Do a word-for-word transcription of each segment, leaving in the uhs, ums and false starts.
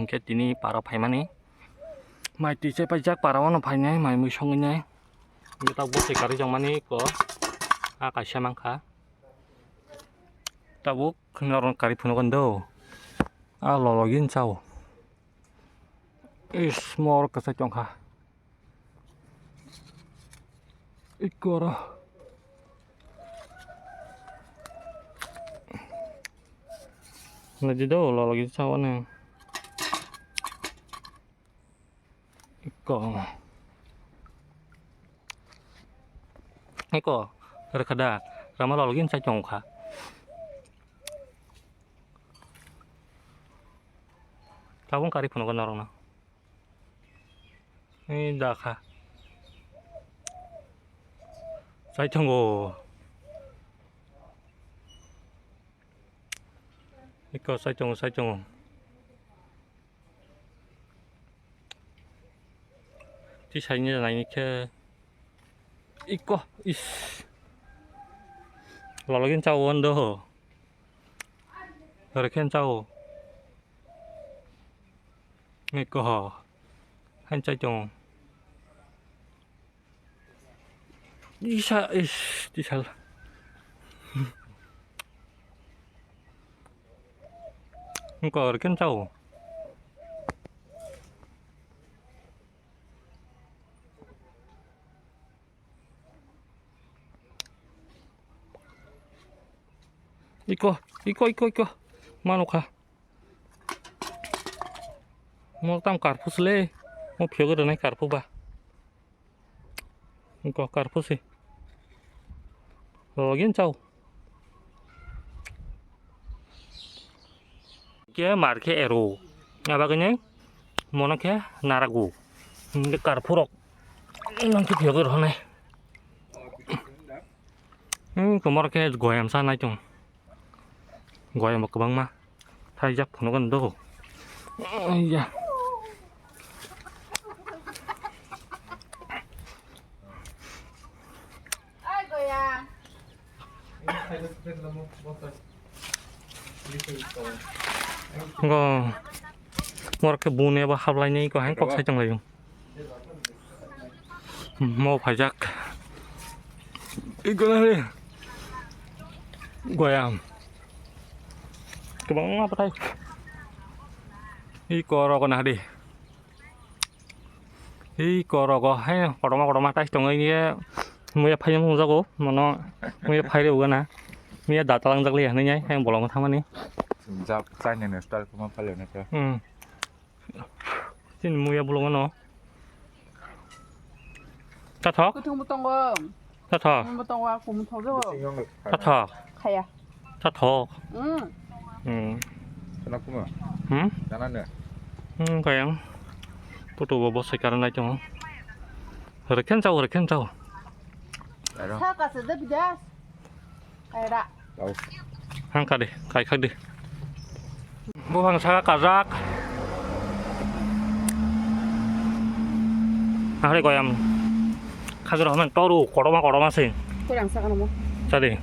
Khe tini para phaimani. Mai twi chai paijak para o no phainai, mai mui songwi nai. Hwnkhe tabuk bwsai karwi jokmani ko. A kaisa mankha. Tabuk norok karwi phunukgo do. A lologin chao. Is mor kwchai tongkha. Ikoro. Naidi do, lologin chao ne. Iko. Iko, rwkha da, rama lologin chai tongkha. Tabung karwi phunukgo norokno. Ei dakha. Chai tongo. Iko chai tongo, chai tongo. Tisai ni nai khe iko is lologin chao ondo ho. Rekhen chao. Iko ho. Han chai tongo. Isa is tisal. Engko orken chao. Iko, iko, iko, iko. Manukha. Mo tam karphu sle. Mo phiyok rwnai karphu ba. Engko karphu si. Login chao. Khe mar khe ero. Abagini mono khe narago. Hingke karphurok nang khe phiyogwi rw hwnwi. Hmm, komor khe goyam sa nai tong. Goyam bo kwbangma. Thaijak phunukgo do. Aiya. Go. Mor khe bune bo hablai ni ko hai kok sai tong lai. Mo phaijak. Iko na re. Goyam. Kwbangma bwtai. Iko rogo na di. Ei korogo hai kotorma kotorma tais tongo ye muya phai wng jago mono muya phai rw gana muya da talang jak liya hinwi hai bolong thangmani. Jak China ni style khe ma phalya nai khe. Hmm. Chini muya bolong no. Tathok. Kuthung bo tongo. Tathok. Kuthung bo tongo, aku muthok jago. Tathok. Khaya. Tathok. Hmm. Hmm. Sana kuma? Hmm? Sana ne? Hmm, kayang. Tutu bo bosai karan nai tongo. Rekhen chao, rekhen chao. Ayo. Sa ka se de bidas. Kaira. Tau. Hang ka de, kai khak de. Buphang saka kajak. Ahri koyam. Khajur haman toru, kotorma kotorma se. Kurang saka namo. Sadi.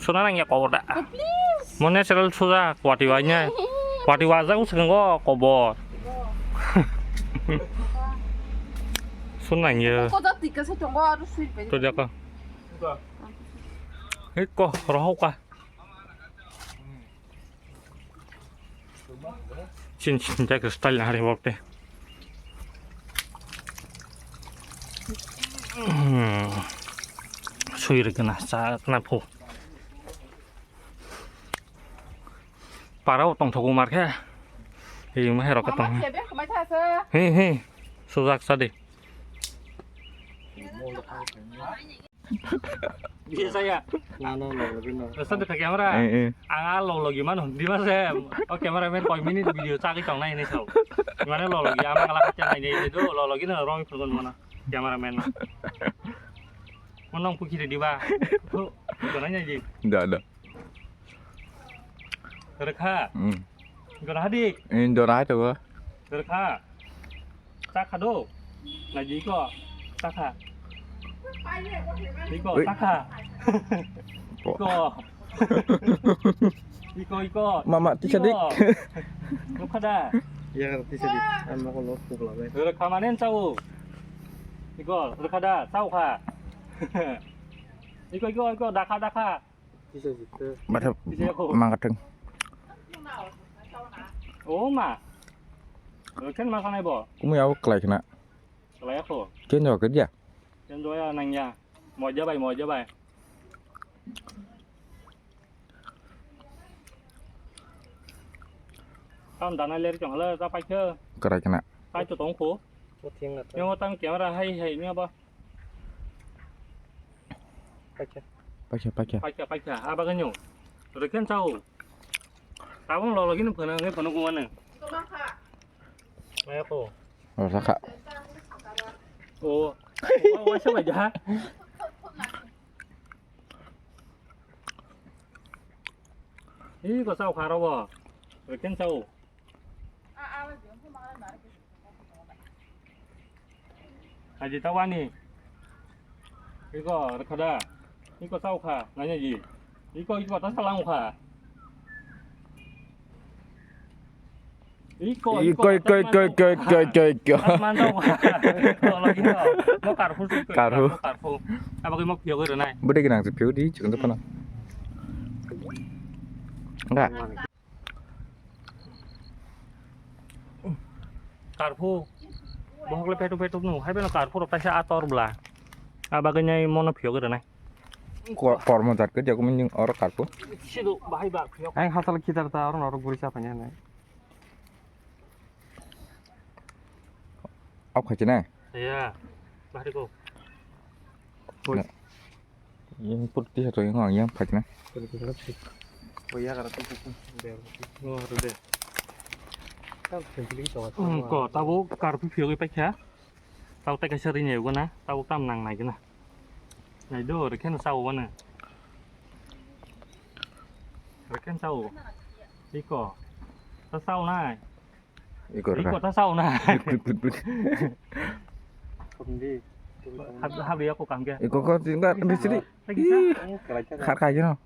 Suna nang ya kobor da. Mo natural suja kwati wa nya. Kwati wa ja useng go kobor. Suna nang ya. Ko da tika se tongo aru sweet pen. To ja ka. Hei ko roho ka. Chin chin jak style na hari wok te. Hmm. Sui rwgwna cha na phu. Parao tongthogo mar khe. Hi ma hai rok tong. Hi hi. Sujak sa de. Biasa ya. Nano lologi no. Pesan tu camera. Eh, eh. Ang a lologi mano di mas eh. O cameraman koi minute video chagwi tong nai hinwi sao. Mane lologi ama kala kacang nai nai do lologi no rong phunukgo mano. Cameraman no. Monong pukhi di ba. Pu, tonai nai di. Da da. Rekha. Hmm. Gora hadi. Indora to. Rekha. Chakha do. Naidi ko. Chakha. Iko, ui. Chakha. Ko. Ko. Iko, iko. Mama, tisa dik. Iko. Nukha da? Iya, tisa dik. Ang nokol lo pukla bai. Rwkha mane chao. Iko, rwkha da, chao kha. Iko, iko, iko, dakha, dakha. Tisa dik. Batha. Tisa iko. Mangathang. O ma. Rwkhen ma sanai bo. Kumui abo klai khna. Klai kho. Kenjo ke dia? Kenjo ya nang ya. Moja bai, moja bai. Tam dana ler chong hala ta pai khe. Karai kana. Pai to tong kho. Puting na ta. Nyo tam camera hai hai nyo ba. Pai khe. Pai khe, pai khe. Pai khe, pai khe. Aba ganyo. Rwkhen chao. Tabung lo lo gini phana ngai phana ko wane. Mai ko. Rasa kha. O. Wa, wa, sa bai ja. Ih, ko sao kha ro bo. Rwkhen sao. Aji tawani. Iko rwkha da. Iko sao kha, nanya ji. Iko, iko ta salang kha. Iko, iko, iko, iko, iko, iko, iko, iko. Manjao kha. Iko lagi no. Mo karphu, karphu. Karphu. Abo ke mo phiyok rwnai. Bwdai gwnang se phiyok di, chikon phano. Enggak. Karphu. Bohok le petu petu nu. Hai beno karphu rok taisa ator bla. Aba ganyai mono phiyok rwnai. Ko-, kormo jat ke jago mending oro karphu. Sidu bahai ba phiyok. Ang hasal khitar ta oro norok guri sa phanya nai. Au khachi na? Ya. Bahari ko. Yang putih atau yang yang phai na? Ko tabo karphu phiyogwi paikha. Tabo tai kaisa rinai gana. Tabo tam nang nai gana. Nai do, rwkhen sao wana. Rwkhen sao. Iko. Ta sao nai. Iko rwkha. Iko ta sao nai. Put, put, put, put. Hab, hab ya ko kam kya? Iko ko tinggal di sini. Lagi sa. Khar kha gino.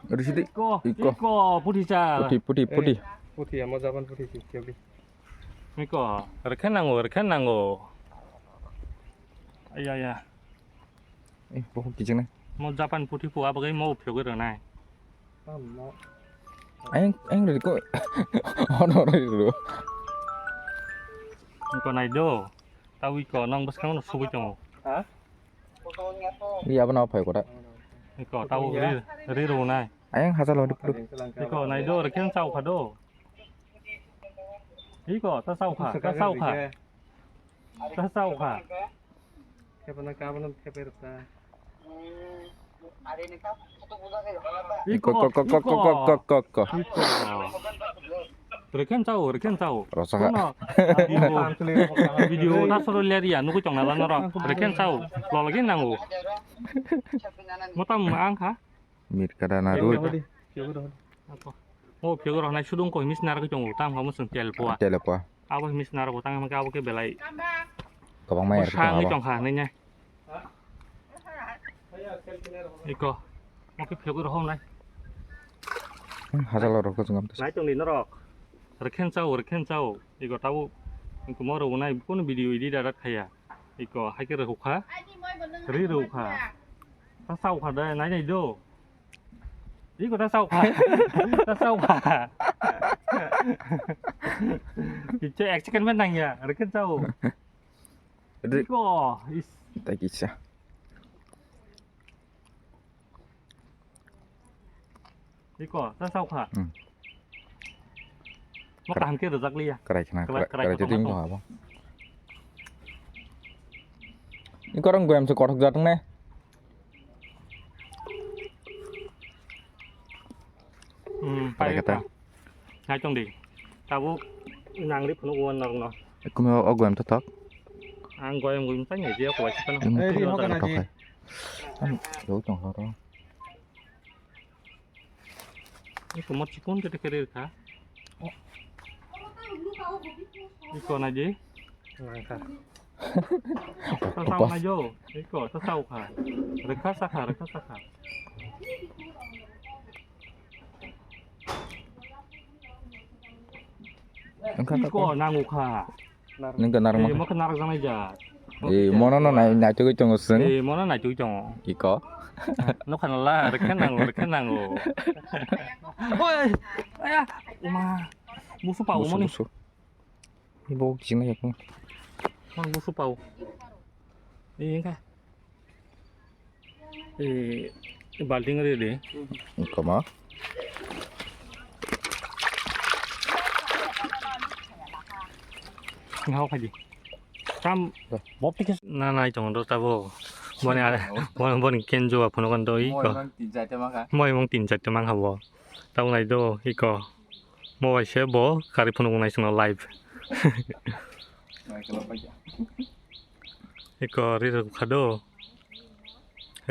Risidi. Iko, iko. Iko, puthi cha. Puthi, puthi, puthi. Puthi, amo jaban puthi si, kyo bi. Iko, rwkhen nango, rwkhen nango. Aya, aya. Eh, bohok kijang nai. Mo Japan puthi pu abagwi mo phiyogwi rwnai. Ayang, ayang rwdi ko. Ono rwdi ro. Iko nai do. Tawi ko nang bwskang no subui tongo. Ha? Iya, abana phai ko da. Iko tawi ri, ri rwnai. Ayang hajar lo di pulu. Iko nai do, rwkhen sao kha do. Iko ta sao kha, ta sao kha. Ta sao kha. Kepana kabana kepe rwkha. Iko, ko, ko, ko, ko, ko, ko, ko. Iko. Rwkhen sao, rwkhen sao. Rwsa kha. Kono video, video ta soro ler ya, nugui tong na lano ro. Rwkhen sao, lologin nango. Motam ang kha. Mir kada na rut. Ako. O phiyok rok nai sudung ko himis nar ko chongo tam hamo sung tel pua. Tel pua. Abo himis nar ko tang hamo ke abo ke belai. Kabang mai ar Bwsa wngwi tong tong kha nai nai. Iko. Mo ke phiyok rok hom nai. Hajar rok ko jungam. Nai tong di norok. Rwkhen sao, rwkhen sao. Iko tabo. Iko mo rok nai kun video edit adat khaya. Iko hai ke rwkha. Ri rwkha. Ta sao kha dai nai nai do. Iko ta sao kha. Ta sao kha. Kicha ek second man nang ya. Rwkhen sao. Ri- Iko. Is. Ta kicha. Iko, ta sao kha. Hmm. Mo kaham khe rwjak liya. Karai khna, karai, karai, karai karai tong, tong tong. Abo. Iko rong goyam se kothok jatong ne. Hmm, karai pai kata. Nai tong di. Tabuk nang ri phunu wan norok no. Ekumi o, o goyam to thok. Ang goyam goyam tang ngai dia ko wai khano. Hmm. Eh, ri ho kana ji. Thok hai. An, yo tong horo. Iko mo chikon te kere kha. Iko na ji. Nang kha. Sa sa Upas. Nai jo. Iko, sa sa kha. Rwkha sa kha, rwkha sa kha. Wngkha Iko, kha. Nango kha. Nungkha narwk Eh, mokhe. Mokhe narwk janai ja. Eh, mono no nai-, naitugwi tongo chwng. Eh, mono naitugwi tongo. Iko. Nokha nala, rwkha nango, rwkha nango. Oi, aya, uma. Busu pa Busu, umoni. Busu. Ibo kisingna yakung. Mang busu pau. Ini kah? Eh, balting ada deh. Koma. Ngau kaji. Tam, bop tikas. Na nai tong do tabo. Boni ada, boni, boni kenjo apa nokan do iko. Moi mang tin char temang kha. Moi mang tin char temang kha bo. Tabo nai do iko. Mo bai se bo kari phunuk nai sino live. Iko ri rwkha do.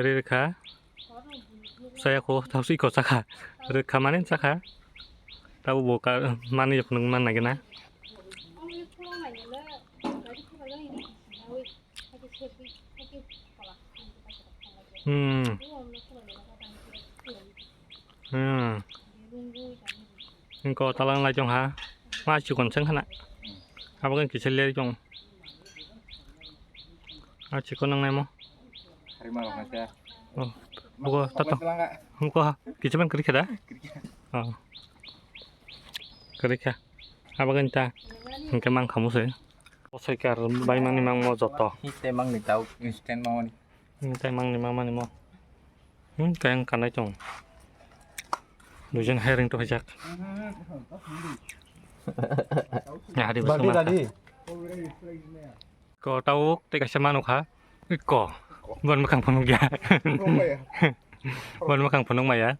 Ri rwkha. Saya ko tau si iko chakha. Rwkha mane chakha. Tabo bo ka mani phunuk man nai gana. Hmm. Hmm. Engko talang lai chong ha. Ma chikon chang khana. Abo kan kisa leri chong. A chikon nang nai mo. Hari ma rok na cha. Oh. Buko tato. Buko ha. Kisa ban kri khada. Oh. Kri kha. Abo kan ta. Engke mang khamu se. Bosai kar bai mani mang mo joto. Hite mang ni tau instant mang ni. Hmm, tei mangni mamani mo. Hmm, tei ang kanai tong. Duijon hiring to hajak. Ya, hari Badi, bosong badi. Ko tau tei kaisa manu kha. Ko. Bon makang phunuk ya. Bon makang phunuk maya.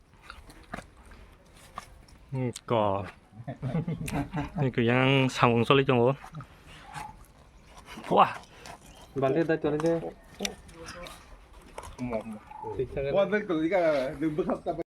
Ko. Ko yang samung soli tongo. Wah. Balik dah cari deh. Wah, betul juga.